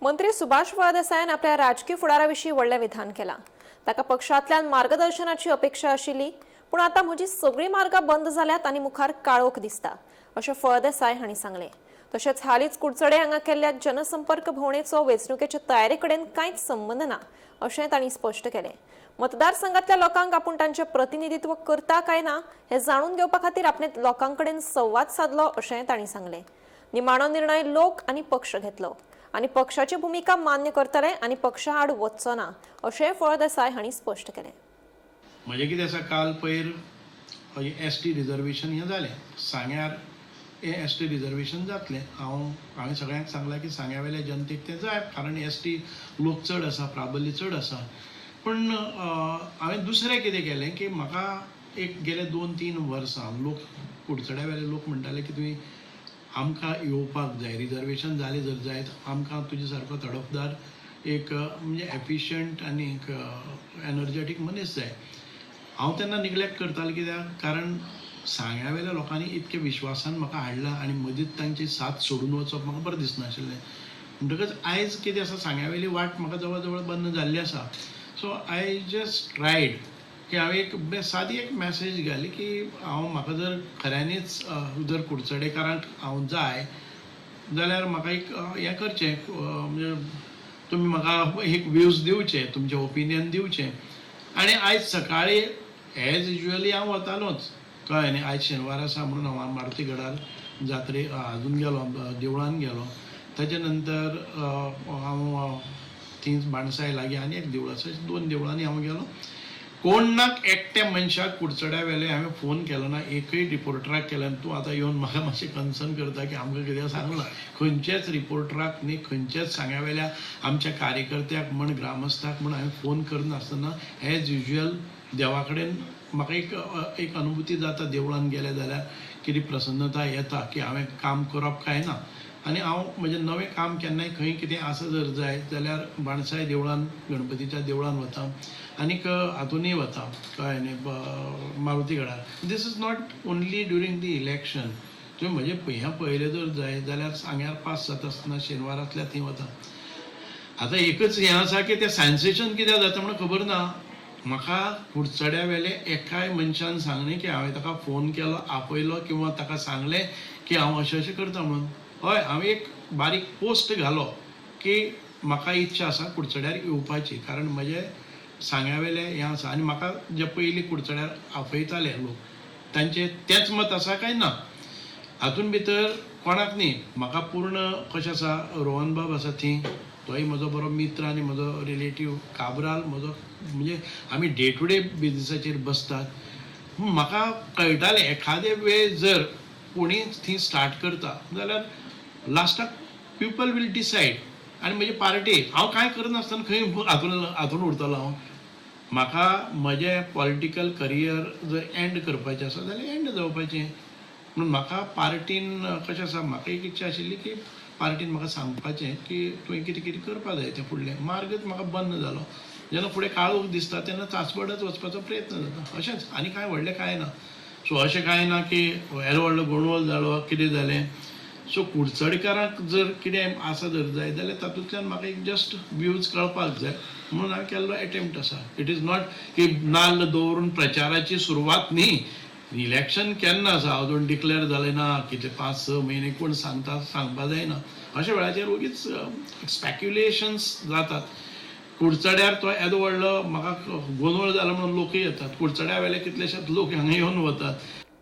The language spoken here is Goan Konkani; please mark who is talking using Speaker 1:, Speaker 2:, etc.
Speaker 1: मंत्री सुभाष फळदेसायान आपल्या राजकी फुडारा विशीं व्हडलें विधान केलां. ताका पक्षांतल्यान मार्गदर्शनाची अपेक्षा आशिल्ली, पूण आतां म्हजी सगळीं मार्गां बंद जाल्यात आनी मुखार काळोख दिसता, अशें फळदेसाय हांणी सांगलें. तशेंच हालींच कुडचडे हांगा केल्ल्या जनसंपर्क भोंवडेचो वेंचणुकेचे तयारे कडेन कांयच संबंद ना, अशें तांणी स्पश्ट केलें. मतदारसंघातल्या लोकांक आपूण तांचें प्रतिनिधित्व करता काय ना हें जाणून घेवपा खातीर आपणे लोकां कडेन संवाद सादलो, अशें तांणी सांगलें. निमाणो निर्णय लोक आनी पक्ष घेतलो आनी पक्षाची भुमिका मान्य करतले आनी पक्षा आड वचचो ना, अशेंय फळदेसाय हांणी स्पश्ट केलें.
Speaker 2: म्हजें कितें आसा, काल पयर एसटी रिजर्वेशन हें जालें. सांग्यार हें एसटी रिजर्वेशन जातलें. हांवें सगळ्यांक सांगलां की सांग्या वयल्या जनतेक तें जाय, कारण एसटी लोक चड आसा, प्राबल्य चड आसा. पूण हांवें दुसरें कितें केलें की म्हाका एक गेले 2-3 वर्सां लोक, कुडचड्या वेले लोक म्हणटाले की तुमी आमकां येवपाक जाय, रिजर्वेशन जालें जर जायत, आमकां तुजे सारको तडफदार एक म्हणजे एफिशंट आनी एक एनर्जेटीक मनीस जाय. हांव तेन्ना निग्लेक्ट करतालो, कित्याक? कारण सांग्या वेल्या लोकांनी इतके विश्वासान म्हाका हाडला आनी मदींच तांची साथ सोडून वचप म्हाका बरें दिसनाशिल्लें. म्हणटकच आयज कितें आसा, सांग्या वेली वाट म्हाका जवळ जवळ बंद जाल्ली आसा. सो I just tried की हांवें एक सादी एक मॅसेज घाली की हांव म्हाका जर खऱ्यांनीच जर कुडचडेकारांक हांव जाय जाल्यार म्हाका एक हें करचें, म्हणजे तुमी म्हाका एक व्यूज दिवचे, तुमचें ओपिनियन दिवचें. आनी आयज सकाळीं एज युजली हांव वतालोच, कळ्ळें न्ही? आयज शेनवार आसा म्हणून हांव मारुती गडार जात्रे हातून गेलो, देवळान गेलो. ताच्या नंतर हांव थंयच बाणसाय लागीं आनी एक देवूळ आसा, दोन देवळांनी हांव गेलो. कोणाक एकट्या मनशाक कुडचड्या वेले हांवें फोन केलो ना, एकूय रिपोर्टराक केलो ना. तूं आतां येवन म्हाका मातशें कन्सर्न करता की आमकां कितें सांगलां. खंयच्याच रिपोर्टराक न्ही, खंयच्याच सांग्या वेल्या आमच्या कार्यकर्त्याक म्हण, ग्रामस्थाक म्हण हांवें फोन करनासतना एज युजल देवा कडेन म्हाका एक अनुभूती जाता. देवळान गेले जाल्यार कितें प्रसन्नता येता की हांवें काम करप काय ना. आनी हांव म्हजें नवें काम केन्नाय खंय कितें आसा जर जाय जाल्यार बाणसाय देवळान, गणपतीच्या देवळान वता आनीक हातूनय वता, कळ्ळें न्ही, Maruti गडार. This is not only during the election. तुवें म्हजें हें पळयलें जर जाय जाल्यार सांग्यार पास जाता आसतना शेनवार आसल्यार थंय वता. आतां एकच हें आसा की तें सेन्सेशन कित्याक जाता म्हणून खबर ना. म्हाका कुडचड्या वेले एकाय मनशान सांगलें की हांवें ताका फोन केलो, आपयलो किंवा ताका सांगलें की हांव अशें अशें करता म्हणून. हय, हांवें एक बारीक पोस्ट घालो की म्हाका इच्छा आसा कुडचड्यार येवपाची, कारण म्हजें सांग्या वेलें हें आसा आनी म्हाका जे पयलीं कुडचड्यार आपयताले लोक, तांचें तेंच मत आसा काय ना. हातून भितर कोणाक न्ही, म्हाका पूर्ण कशें आसा, रोहन बाब आसा थंय, तोय म्हजो बरो मित्र आनी म्हजो रिलेटीव काब्राल म्हजो, म्हणजे आमी डे टू डे बिजनसाचेर बसतात. म्हाका कळटालें, एखादे वेळ जर कोणीय थंय स्टार्ट करता जाल्यार लास्टाक पिपल will decide. आनी म्हजी पार्टी, हांव कांय करनासतना खंय हातून हातून उरतलो हांव? म्हाका म्हजें पॉलिटिकल करियर जर एंड करपाचें आसा जाल्यार एंड जावपाचें. म्हणून म्हाका पार्टीन कशें आसा, म्हाका एक इच्छा आशिल्ली की पार्टीन म्हाका सांगपाचें की तुवें कितें कितें करपा जाय. तें फुडलें मार्गच म्हाका बंद जालो. जेन्ना फुडें काळोख दिसता तेन्ना चांचपडत वचपाचो प्रयत्न जाता. अशेंच, आनी कांय व्हडलें कांय ना. सो अशें कांय ना की येदो व्हडलो गोंदळ जालो, कितें जालें. सो कुडचडकारांक जर कितें आसा जर जाय जाल्यार तातूंतल्यान म्हाका एक जस्ट व्यूज कळपाक जाय म्हणून हांवें केल्लो एटेम्प्ट आसा. It is not की नाल्ल दवरून प्रचाराची सुरवात न्ही. इलेक्शन केन्ना आसा, अजून डिक्लेअर जालें ना. कितले, 5-6 म्हयने कोण सांगता, सांगपा जायना. अशा वेळाचेर ओगीच स्पॅक्युलेशन्स जातात. कुडचड्यार तो येदो व्हडलो म्हाका गोंदळ जाला म्हणून लोकूय येतात. कुडचड्या वेले कितलेशेच लोक हांगा येवन वतात.